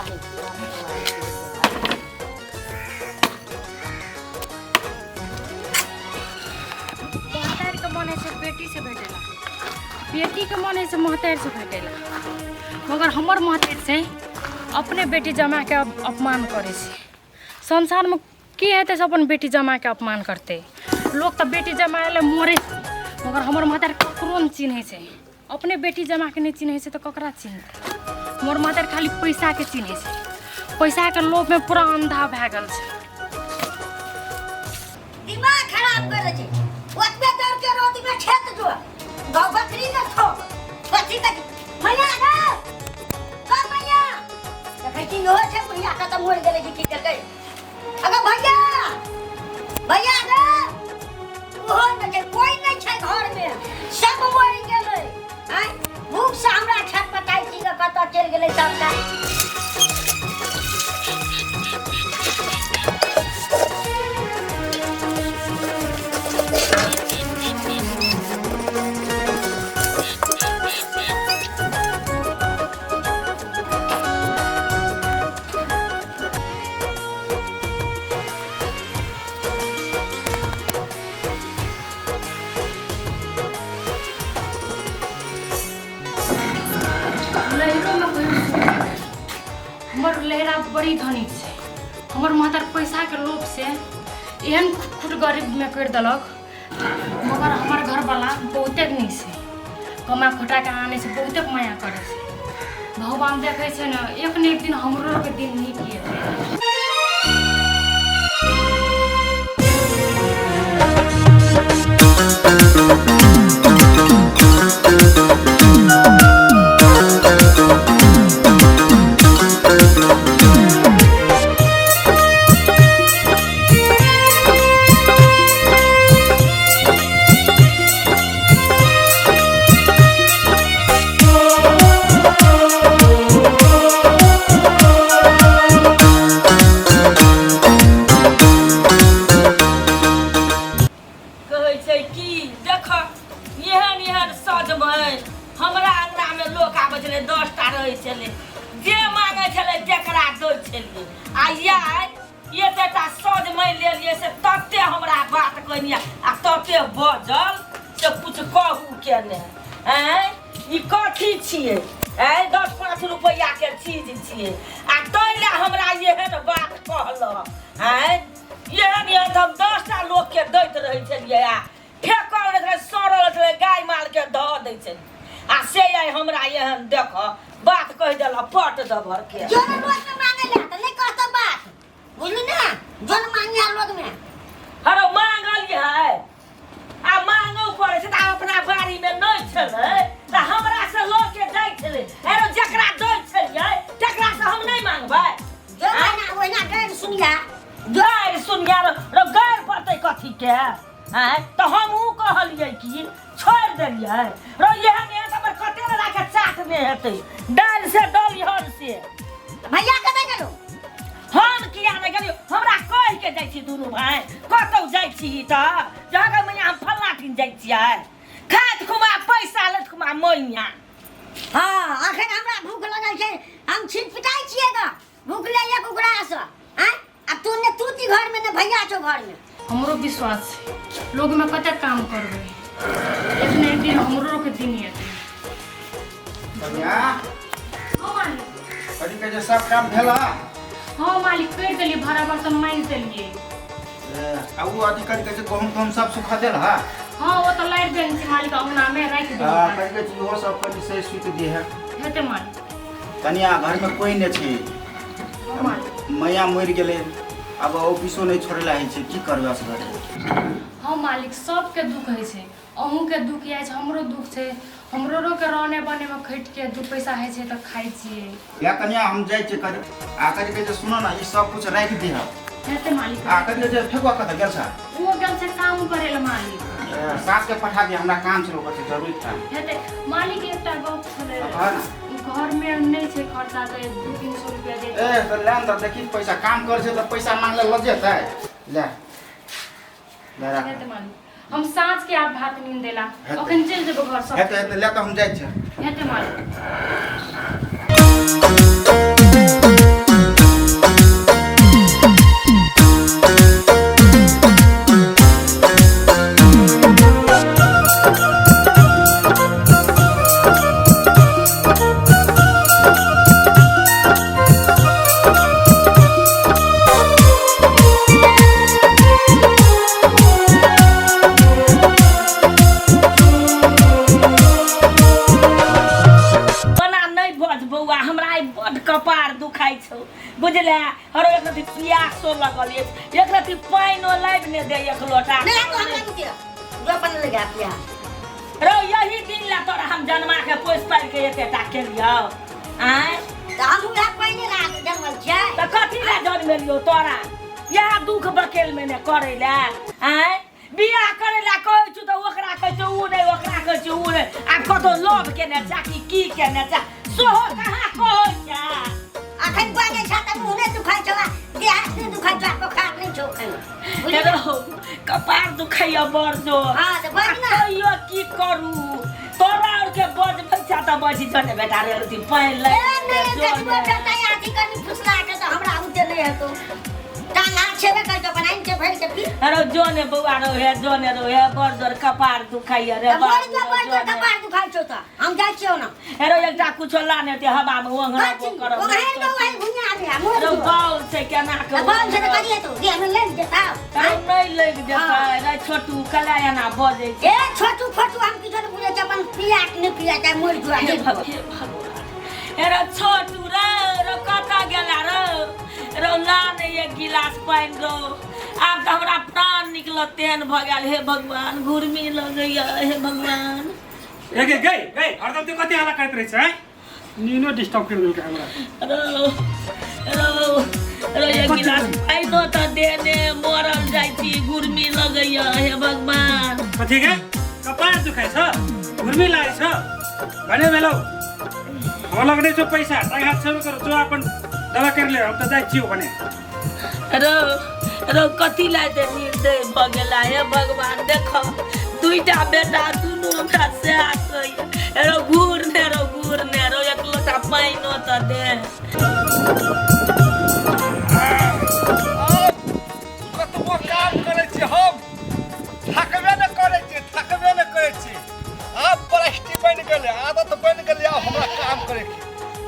नहि महतारीके मन होइ छै बेटीसँ भेटेला, बेटीके मन होइ छै महतारीसँ भेटेला, मगर हमर महतारी छै अपने बेटी जमाके अपमान करै छै। संसारमे की हेतै से अपन बेटी जमाके अपमान करतै? लोक तऽ बेटी जमाए लए मरै छै, मगर हमर महतारी ककरो नहि चिन्है छै। अपने बेटी जमाके नहि चिन्है छै तऽ ककरा चिन्हतै? हमर महतारी खाली पैसाके चिन्है छै, पैसाके लोभमे पूरा अन्धा भए गेल छै। दिमाग खराब कर छै। ओतबे दौड़ के रौद में खेत जो गौ बकरी ने छो कथी कथी। मैया रे, गौ मैया, देखै छी इहो छै बुढ़िया कतऽ मरि गेलै कि की केलकै। अगर भैया, भैया रे, ओहो नहि छै, कोइ नहि छै घरमे, सब मरि गेलै। आँय, भूखसँ हमरा छटपटाइ छी गे, कतऽ चलि गेलै सबटा? लहरोमे कहियो सुख नहि। हमर लहरा बड़ी धनिक छै। हमर महतर पैसाके लोभसँ एहन खुट गरीबमे करि देलक, मगर हमर घरवला बहुते नीक छै, कमा खटा के आनै छै, बहुते माया करै छै। भगवान देखै छै ने, एक ने एक दिन हमरो के दिन नीक एतै। कहै छै कि देख, एहन एहन सजमनि हमरा अङ्गनामे लोक आबै छलै, 10टा रहै छलै, जे मांगै छलै तकरा दै छलियै। आ आइ एतेटा सजमनि लेलियै से तते हमरा बात कहनिया आ तते बजल से कुछ कहू के ने। आँय, ई कथी छियै? आँय, 10-5 रुपैआके चीज छियै आ ताहि लए हमरा एहन बात कहलक? आँय, एहन एहन तऽ हम 10टा लोकके दैत रहै छलियै आ फेकल रहै छलै, सड़ल रहै छलै, गाय मालके धऽ दै छलियै, आ से आइ हमरा एहन देख बात कहि देलक पट दबरके। जोन लोग में मांगे ला त नहीं कहतो बात, बुझलु ना? जोन मांगे लोग में। हरो मांगल है आ मांगो पड़ै छै तऽ अपना बाड़ीमे नहि छलै तऽ हमरा से लऽ के जाइ छलै। अरे जकरा दै छलियै तकरा से हम नहि मांगबै? जो ओहिना ओहिना गैर सुनिया। गैर सुनिया रो गैर पड़तै कथी के? आँय, तऽ हम उ कहलियै कि छोड़ि देलियै रो। एहन एहन तऽ हमर कते राखे चाट नहि हेतै दालि से दलिहन से। भैया कतऽ गेलो? हम किया नहि गेलियो? हमरा कहि के जाइ छी दुनू भाय कतौ जाइ छी तऽ जगह मैया हम फल्लाँ ठीन जाइ छियै, खाइत खुमा पैसा लैत खुमा मैया। हाँ, अखन हमरा भूख लगल छै, हम छिटपिटाइ छियै ग, भूख ले एक ओकरासँ। आँय, आ तू ने तू ती घर में ने भैया छौ घर में। हमरो विश्वास छै, लोगमे कते काम करबै, एक ने एक दिन हमरो के दिन एतै। कन्या। हाँ मालिक। कथी कहै छै, सब काम भेल? हाँ मालिक, करि देलियै, भाड़ा बर्तन मारि देलियै। आ ओ अथी कथी कहै छै, गहूम तहूम सब सुखा देल? हा हाँ, ओ तऽ लारि देने छी मालिक, अंगनामे राखि हाँ देलियै। कथी कहै छै, इहो सब कनि से सुति दी है। हेतै मालिक। कनिया, घरमे कोइ नहि छै। हाँ मालिक। मैया मरि गेलै, आब ऑफिसो नहि छोड़ै लए होइ छै, की करबै असगरे? हाँ मालिक, सबके दुख होइ छै, अहूँके दुख अछि, हमरो दुख छै। हमरो के रहने बनेमे खटि के 2 पैसा होइ छै तऽ खाइ छियै। या कनिया, हम जाइ छियै कनि। आ कथी कहै छै, सुनो ने, ई सब कुछ राखि दिह। हेतै मालिक। आ कथी कहै छै, फेकुआ कतऽ गेल छ? ओ गेल छै काम करै लए मालिक। सास के पठा दिह, हमरा काम छै ओकर से जरूरी काम। हेतै मालिक। एकटा गप छलै। कह ने। घरमे नहि छै खर्चा तऽ 200-300 रुपया दे। ए तऽ ले ने तऽ देखी, पैसा काम करै छै तऽ पैसा मांगले लजेतै? ले ले, राख। हेतै मालिक, हम साँझ के आब भात नींद देला। हेतै। अखन चलि जेबै घर सब। हेतै हेतै, ले तऽ हम जाइ छियै। हेतै मालिक। बौआ हमरा आइ बड्ड कपार दुखाइ छौ बुझले। हरो एक रति पियासो लगल अछि, एक रति पानिओ लाबि ने दे एक लोटा। नहीं तो हमरा कुछ जो अपन लगा पिया। रौ यही दिन ला तोरा हम जन्मा के पोसि पालि के एते टा केलियौ आँय? तऽ हम उएह पहिने ला जन्मल छियै। तऽ कथी ला जन्मेलियौ तोरा? इएह दुख बकेल में ने करै ला आँय? बियाह करै ला कहै छु तऽ ओकरा कहै छै उ नहि, ओकरा कहै छै उ नहि। आब कतौ लोभ केने छै कि की केने छै सोहो कहाँ कहै छै। अखन बाजै छ तऽ मुँह नहि दुखाइ छौ, देह हाथ नहि दुखाइ छौ, बोखार नहि छौ एखन। बुझलियै? हेलो, कपार दुखाइया बड़ जोर। हाँ, तऽ बाज ना। कहियो की करू तोरा और के बजबै छ तऽ बजी जने बेटा रे अथी पानि ए लागि नहि जो कतबो ने। बेटा अथी कनी फुसला के तऽ हमरा उते नहि हेतौ। टांग हाथ छेबे कर के बनाइन के भरि के पी। अरे जो ने बौआ रो हे, जो ने रो हे, बड़ जोर कपार दुखाइया रे तऽ मरि बाबू जो, रो, बड़ जो जोर ने। कपार दुखाइ छौ तऽ हम जाइ छियौ ना। अरे एकटा कुछो लाने ते हवा में ओंघराबो कथी? करब। ओंघराइ तो वही भुइयाँ में आ, मरि अरे जो। बाउल छै केना के तऽ बाउल छै तऽ कथी हेतौ? देह में लागि जेतौ। अरे नहि लागि जेतै रे छोटू, कला एना बजै छै। ए छोटू फोटू हम किछो नहि बुझै छी, अपन पिया कि नहि पिया चाहे मरि जो। हे भगवान, अरे छोटू रे, रो कतऽ गेला रो? रो ला ने एक गिलास पानि रो, आब तऽ हमरा प्राण निकलत तेहन भऽ गेल। हे भगवान, घुरमी लगैया हे भगवान। ए गे गई गई हरदम त्यो कति हल्ला करैत रहै छै आँय? निनो डिस्टर्ब करि देलकै हमरा। रो रो रो एक गिलास पानिओ तऽ देने, मरल जाइ छी, घुरमी लगैया हे भगवान। कथी गे कपार दुखाइ छ, घुर्मी लागै छ भने भेलौ? हमरा लग नहि छौ पैसा, टांग हाथ छेबे करो, जो अपन दवा करि ले, हम तऽ जाइ छियौ भने। रो रो कथी ला एते निर्दय भऽ गेला हे भगवान? देख दुईटा बेटा दुनू हमरा सएह कहैया। रो घूर ने रो, घूर ने रो, एक लोटा पानिओ तऽ दे। कतबो काम करै छी हम थकबे नहि करै छी, थकबे नहि करै छी। आब परिस्थिति बनि गेलै, आदत बनि गेलै आब हमरा काम करैके।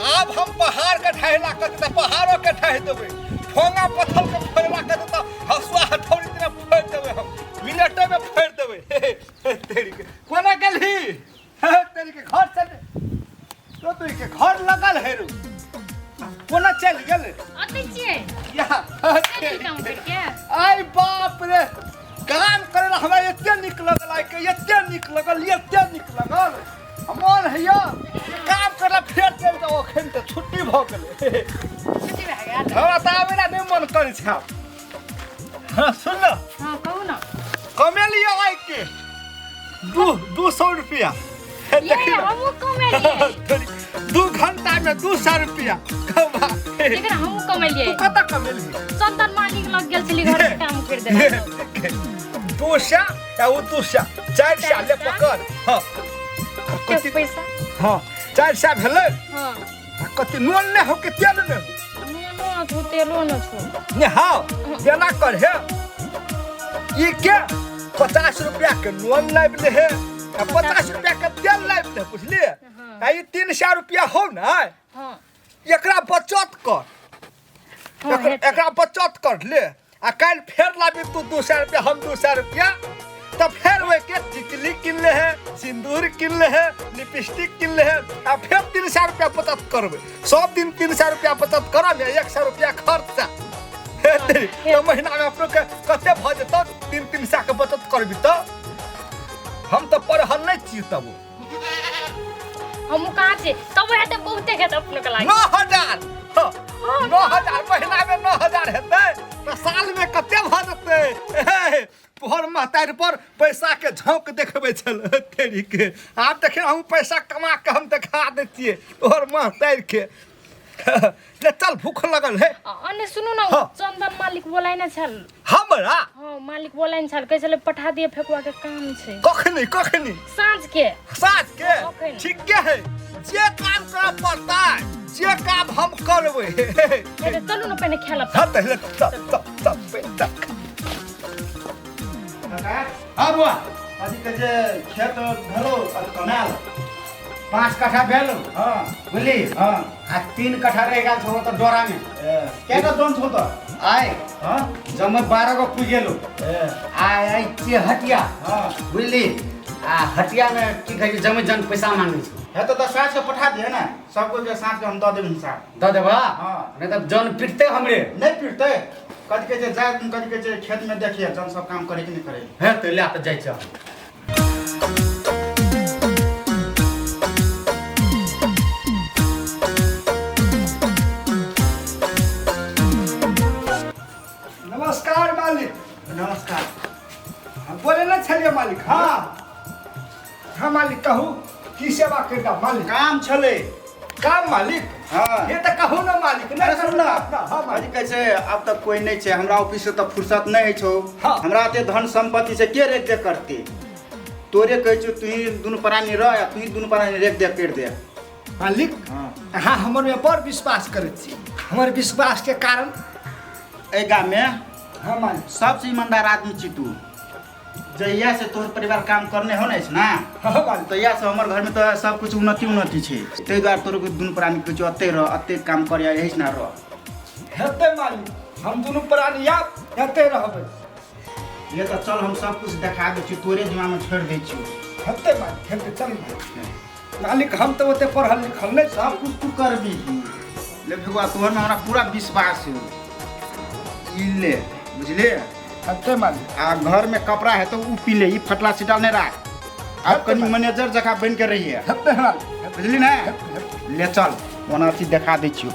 आब हम पहाड़के ढहेला कहतै तऽ पहाड़ोके ढहि देबै, ठोंगा पत्थरके फोड़ला कहतै तऽ हँसुआ हथौड़ी दिना फोड़ि देबै, हम मिनटेमे फोड़ि देबै। तेरीके कोना गेलही? तेरीके घर चल तो तोरीके घर लगल है रू, कोना चलि गेल? अतै छियै। या चलि काम करके। आइ बाप रे, काम करे ला हमरा एते नीक लगल आइ के, एते नीक लगल, एते नीक लगल, मन हैया काम करला फेर चलि जाउ। अखन तऽ छुट्टी भऽ गेलै। छुट्टी भए गेल? हमरा तऽ आबै ला नहि मन करै छै आब। हाँ सुन न। हाँ कहू न। कमेलियै आइ के 200 रुपया। ये देखी न। हमहूँ कमेलियै। 2 घंटा में 200 रुपया कमा। लेकिन हमहूँ कमेलियै। तू कतऽ कमेलही? चंदन मालिक लग गेल छली, घर के काम कर देलक। 200 आ ओ 200, 400 ले पकड़। हाँ कते पैसा? हाँ 400 भेलै। हाँ। आ कथी नून नहि हो कि तेल नहि हो? नूनो न छौ, तेलो न छौ। ने हाँ एना कर हे, ई के 50 रुपया के नून लाबि ले हे आ 50 रुपया के तेल लाबि ले, बुझलिए? आ ई 300 रुपया हो ने, हाँ। एकरा बचत कर। हाँ, हेतै। एकरा बचत कर ले आ काल्हि फेर लाबी तू 200 रुपया, हम 200 रुपया, तऽ फेर ओहिके टिकली किन ले है, सिन्दूर किन ले है, लिपस्टिक किन ले है आ फेर 300 रुपया बचत करबै। सब दिन 300 रुपया बचत करब ने, 100 रुपया खर्चा हेतै तऽ महीना में अपनो के कते भऽ जेतौ? 300 के बचत करबी तऽ। हम तऽ पढ़ल नहि छी तब। हमहूँ कहाँ छियै, तब हेतै बहुते हेतै अपनो के लागे। 9000, हाँ, 9000 महीना में 9000 हेतै तऽ साल में कते भऽ जेतै? हे, तोहर महतारि पर पैसा के झोंक देखबै छल तेरी के, आब देखे हम पैसा कमा के हम देखा दै छियै तोहर महतारि के। ले चल, भूख लगल है। अन्ने सुनू न। हाँ। चंदन मालिक बोलाइ न छल हमरा? हाँ मालिक बोलाइ न छल, कहै छलै पठा दिए, फेकुआ के काम छै। कखनी कखनी? साँझ के। साँझ के? अखन। ठीके है, जे काम करऽ पड़तै जे काम हम करबै। हे तऽ चलू न पहिने खेलब। हाँ तऽ ले, चल चल चल पहिले चल। काका। हाँ बुआ। अथी कहै छै खेत भेलो आ कमायल 5 कट्ठा भेल। हाँ। बुझली? हाँ। आ 3 कट्ठा रहि गेल छौ तऽ डोरा में। केटा दोन छौ तऽ? आय। हाँ। जमे 12 गो पुगि गेलो। आय आय छियै हटिया। हाँ। बुझली? आ हटिया में की कहै छै जमे जन पैसा मांगै छौ। हेतौ तऽ साँझ के पठा दिहे ने, सब कोइ के साँझ के हम दऽ देब हिसाब। दऽ देबा? हाँ। नहि तऽ जन पिटतै हमरे। नहि पिटतै, कथी कहै छै जा, कथी कहै छै खेतमे देखिए जन सब काम करे कि नहि करे। हेतै, लए तऽ जाइ छह। नमस्कार मालिक। नमस्कार। हम बोले ना छलियै मालिक। हाँ हाँ मालिक, कहू की सेवा करता मालिक? काम छलै। काम मालिक? हाँ। ये तऽ कहू ना मालिक। अरे नहि सुन ना। अपना। हाँ मालिक। कथी कहै छै, आब तऽ कोइ नहि छै हमरा, ऑफिस से तऽ फुर्सत नहि होइ छौ। हाँ। हमरा एते धन संपत्ति से के रेख देख करतै? तोरे कहै छौ, तुही दुनू प्राणी रह आ तुही दुनू प्राणी रेख देख करि दे। मालिक। हाँ। अहाँ हमर में बड़ विश्वास करै छी, हमर विश्वास के कारण एहि गाममे हाँ मालिक सबसे ईमानदार आदमी छी तू। जहिया से तोहर परिवार काम करने हो ने ना, हाँ मालिक, तहिया से हमर घरमे तऽ सब कुछ उन्नति उन्नति छै। ताहि दुआरे तोर दुनू प्राणी कहै छौ, एते रह, एते काम कर, यही ना रह। हेतै मालिक, हम दुनू प्राणी आब एते रहबै। ले तऽ चल, हम सब कुछ देखा दै छियौ, तोरे जिम्मामे छोड़ि दै छियौ। हेतै मालिक, हेतै, चल मालिक। मालिक, हम तऽ ओते पढ़ल लिखल नहि छी। सब कुछ तू करबी। ले भगवा, तोहरमे हमरा पूरा विश्वास हो। ई ले, बुझले? हेतै मालिक। आ घरमे कपड़ा हेतौ उ पी ले, ई फटला सिटल नहि राख। आब कनि मैनेजर जकाँ बनि के रहिए। हेतै मालिक। बुझली ने? ले चल, ओना चीज देखा दै छियौ।